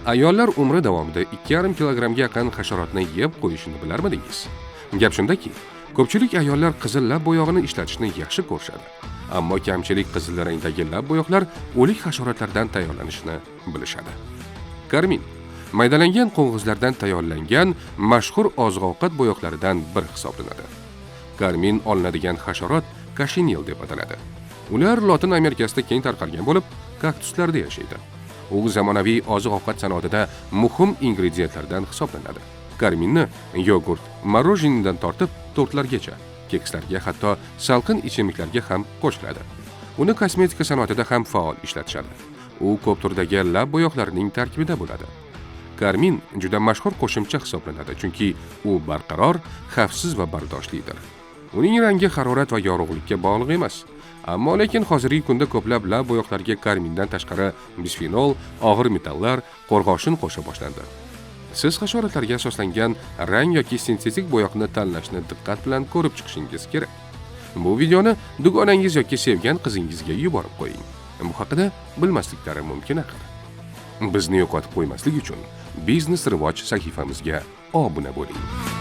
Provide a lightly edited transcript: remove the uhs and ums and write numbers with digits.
Ayollar umri davomida 2,5 kilogrammga yaqin hasharotni yeb qo'yishini bilarmidingiz? Gap shundaki, ko'pchilik ayollar qizil lab bo'yog'ini ishlatishni yaxshi ko'rishadi. Ammo kamchilik qizil rangdagi lab bo'yoqlar o'lik hasharotlardan tayyorlanishini bilishadi. Karmin maydalangan qo'ng'izlardan tayyorlangan mashhur oziq-ovqat bo'yoqlaridan biri hisoblanadi. Karmin olinadigan hasharot koshinil deb ataladi. Ular Lotin Amerikasida keng tarqalgan bo'lib, kaktuslarda yashaydi. U zamonaviy oziq-ovqat sanoatida muhim ingrediyentlardan hisoblanadi. Karminni yogurt, мороженое tortib tortlargacha, kekslarga, hatto salqin ichimliklarga ham qo'shiladi. Uni kosmetika sanoatida ham faol ishlatishadi. U ko'p turdagi lab bo'yoqlarining tarkibida bo'ladi. Karmin juda mashhur qo'shimcha hisoblanadi, chunki u barqaror, xavfsiz va bardoshlidir. Uning rangi harorat va yorug'likka bog'liq emas. Ammo lekin hozirgi kunda ko'plab lab bo'yoqlarga karmindan tashqari bisfenol, og'ir metallar, qo'rg'oshin qo'sha boshlandi. Siz hasharotlarga asoslangan rang yoki sintetik bo'yoqni tanlashni diqqat bilan ko'rib chiqishingiz kerak. Bu videoni dugonangiz yoki sevgan qizingizga yuborib qo'ying. Bu haqida bilmasliklari mumkin axir. Bizni yo'qotib qo'ymaslik uchun Biznes Rivoj sahifamizga obuna bo'ling.